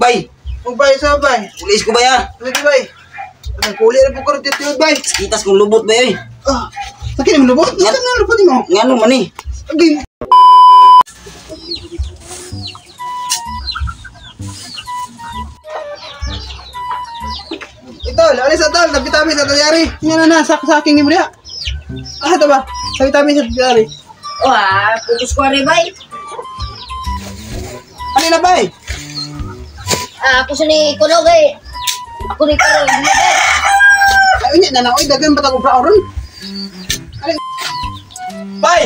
Bay, O bay, sa bay. Ulis ko bay ah. Lagi bay. Ang kuli na po karon tiyod bay. Kitas kong lubot bay oy. Ah, sakit mo lubot. Sakit na lubot mo. Ngano man eh. Agin. Ito, alis sa tol, napitami sa tayari. Nga na na, sak sa aking ni Maria. Ah, ito ba? Sa vitamin sa tayari. Oh, ah, putos ko rin bay. Ano na bay? Ah, ako sa ni Kunog eh. Ako ni Kunog. Ay, unya na na, oy, dagan batag obra oron. Ano? Bay!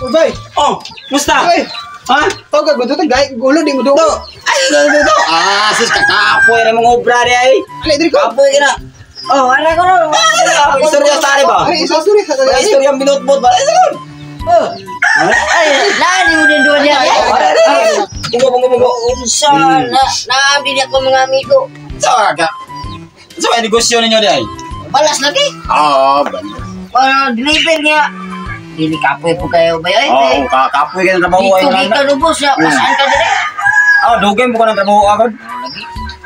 O bay. Oh, musta? Ay, Ha? tawag ka, gusto gay, gulo di mo do. Do. Ay, do do do. Ah, sus kakapoy na mga obra di ay. Ano diri ko? Kapoy ka na. Oh, ara ko no. Ah, istorya sa ba? Ay, isa sorry sa May tayari. istorya ang binutbot ba? Ay, sagon. Oh. Ay, laan mo din doon niya. Ay, ay, ay. Bungo, bungo, bungo. Unsa na naambi niya ko mga amigo. Sa ka. Sa may negosyo ninyo di ay? Balas lagi. Ah, Para deliver niya. Dili kapoy po kayo bay ay. Oh, kakapoy ka ng trabaho ay. Dito gikan ubos ya, pasaan ka dire. Ah, dugay mo ko ng trabaho agad.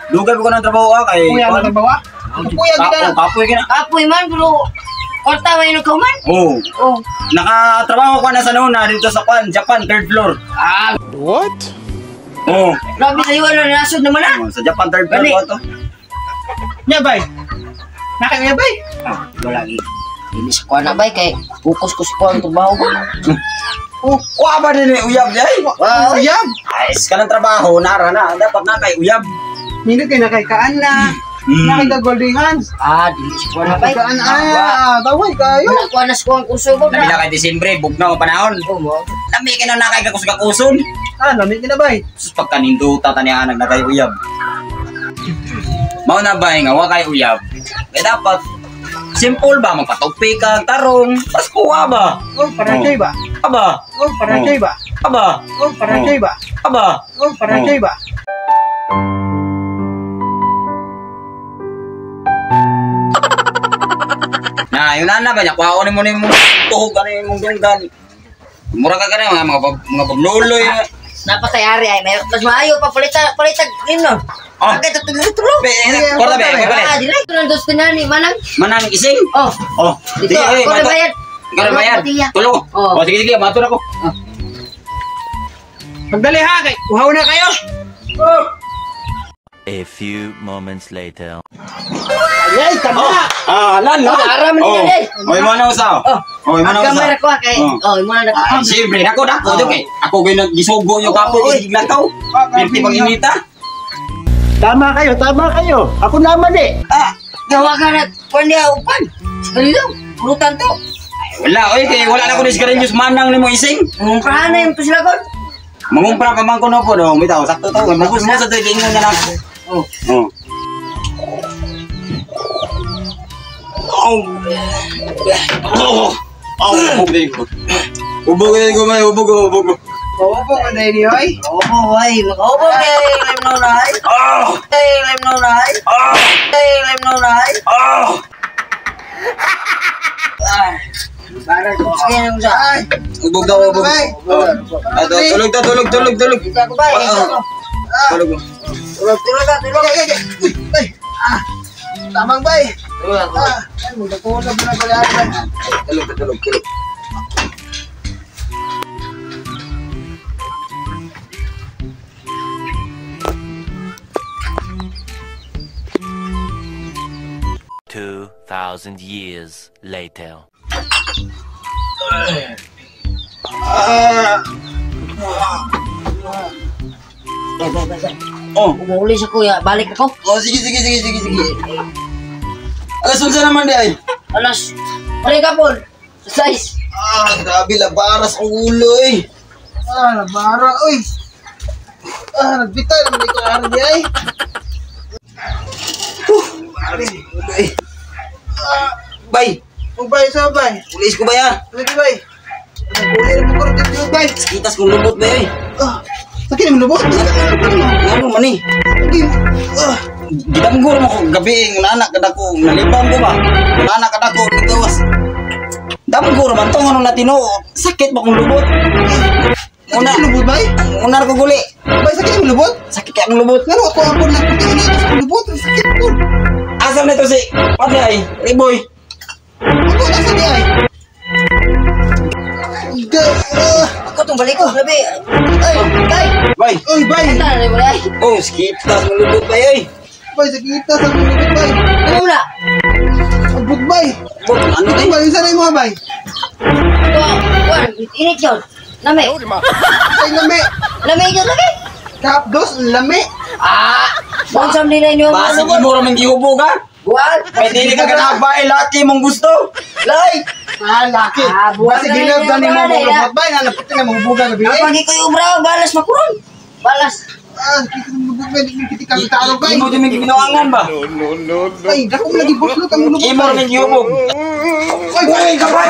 Dugay mo ko ng trabaho ah, kay. Kuya na bawa. Kuya gid na. Kapoy ka na. Kapoy man pero kwarta may nagkaw man. Oh. Oh. Nakatrabaho ko na sa noon dito sa Kwan, Japan, third floor. Ah, What? Oh. grabe sa'yo ano nasod naman ah. Oh, sa Japan third floor Gani. ko to. Nya bay. Nakaya bay. Ah, wala gi. Dili sa kuha na bay kay focus ko sa kuha ang trabaho ko. Oh, Wa ba din eh, uyab di ay? Wow. Uyab. Ay, ka ng trabaho, nara na. Dapat na kay uyab. Nindot kay nakay kaan na. Nakay ka golden hands. Ah, dili sa kuha na bay. Kaan ah, taway kayo. Wala kuha na sa kuha ang kurso ko. Lami na kay Disyembre, bugnaw ang panahon. Oh, mo. Lami ka na nakay kakus-kakuson. Ah, lamig na bay. Sus pagkaninduta tani anag na kay uyab. Mao na ba nga wa kay uyab? Kay dapat simple ba magpatupi ka tarong, paskuha ba? Oh, para kay ba? Aba, Oh, para kay ba? aba, Oh, para kay ba? aba. Oh, para kay ba? Na, yun na na ba niya? Kuhaon mo na yung tuhog, ano yung mong dunggan. Mura ka ka na, mga pagluloy. Napatay ari ay may mas maayo pa palitan palitan limno. Oh. Agad tulo tulo. Be, eh, kwarta be, kwarta be. Ah, dili ko nang dos tinani manang. Manang ising. Oh, Oh, dito sige, ako na bayad. Ikaw na bayad. Tulo. Oh. Oh, sige, sige, matur ako. Pagdali ha kay uhaw na kayo. A few moments later. Ay, tama. Ah, lan la. Oh, aram niya, eh. Oy, mo na usaw. Oh. Oy, mo na Ang usaw. kamera ko ah, kay. Oh. Oh, imo na nako. Ah, siyempre, nako, nako, oh. Kay. Ako kayo naggisugo nyo kapoy, Oh, kasi giglakaw. Pirti pang inita. Tama kayo, tama kayo. Ako naman eh. Ah, Gawa ka na kuan niya upan. Sigarilyo. Pulutan to. wala, oy, kay wala na ko ni sigarilyos manang ni mo ising. Mumprahan na yung to sila kon. Mangumpra pa man ko no po, no. Bitaw, sakto to. Magus mo sa to, ingon na lang. Oh. Oh. Oh. Oh. Oh, ubog din ko. Ubog din ko, may ubog, ubog. Opo, ka dahil ni hoy. Opo, ay, makaopo kay limno na ay. Oh! Kay limno na ay. Oh! Kay limno na ay. Oh! Para ko sige nang sa. Ay, Ubog daw, ubog. Bay. Oh. Ah, tulog daw, tulog, tulog, tulog. Ikaw ko ba? Ah, Tulog. Tulog, tulog, ka, tulog. Ay, ay, ay. Uy, bay. Ah, tamang bay. Tulog. Ah, ay, magdakulog na pala bay. Tulog, tulog, tulog. 2,000 years later. Ah. Bay, bay, bay, bay. Oh. Umuuli sa kuya, balik ako. Oh, sige, sige, sige, sige, sige. Alas unsa naman di ay? Alas, pare ka po. Size. Ah, grabe labaras ang ulo eh. Ah, nabara, oy. Ah, nagbitay naman ito araw di ay. Labaras ang ulo eh. Ah, bay, O bay, sa bay. ulis ko ba ya? Lagi bay. Ang kuli na po karon tiyod bay. Kitas kong lubot ba eh. Ah, sakit mo lubot. Sakit na lubot mo. Ngano man eh. Lagi. Ah, Gidamgo mo ko gabi ng anak kada ko nalibang ko ba. Anak kada ko nagawas. Damgo man to nganong latino. Sakit ba kong lubot? Una. Sakit lubot bay? Una ko guli. Bay, sakit ang lubot? Sakit kay ang lubot. Ngano ako apon na puti ulit sa lubot, sakit ko. Asa na ito si Patay, Riboy. Lubot asa di ay? Ga, ah. Ako tong balik ko, grabe. Ay, ay. Bay. Oy, bay. Ano na mo ay? Oh, skip tas mo lubot bay oy. Bay, sakit ta sa lubot bay. Ano na? Abot bay. Bot, ano Ano day? bay, unsa na imo bay? Ito, kuan, init yun. Lami. Ay lami. Lami yun lagi. Kapdos lami. Ah, bunsam nila inyo ang Basig lubot. imo ra man gihubog ha. Buwan. Kay dili ka ganahag bae laki mong gusto. Lay. Ah, laki. Ah, buwan Basi na gilab yun, gani mo buwan na mo yun. lubot bay, na naputi na mo buga gabi. Ang pagi ko yung obra, balas makuron. Balas. Ah, sakit ang lubot bay, di kiti kang tao bay. Imo di man gibinuangan ba? Ay, dako mo lagi buslot ang lubot. Imo ra bay. man gihubog. Oy, bay, Uy, kabay.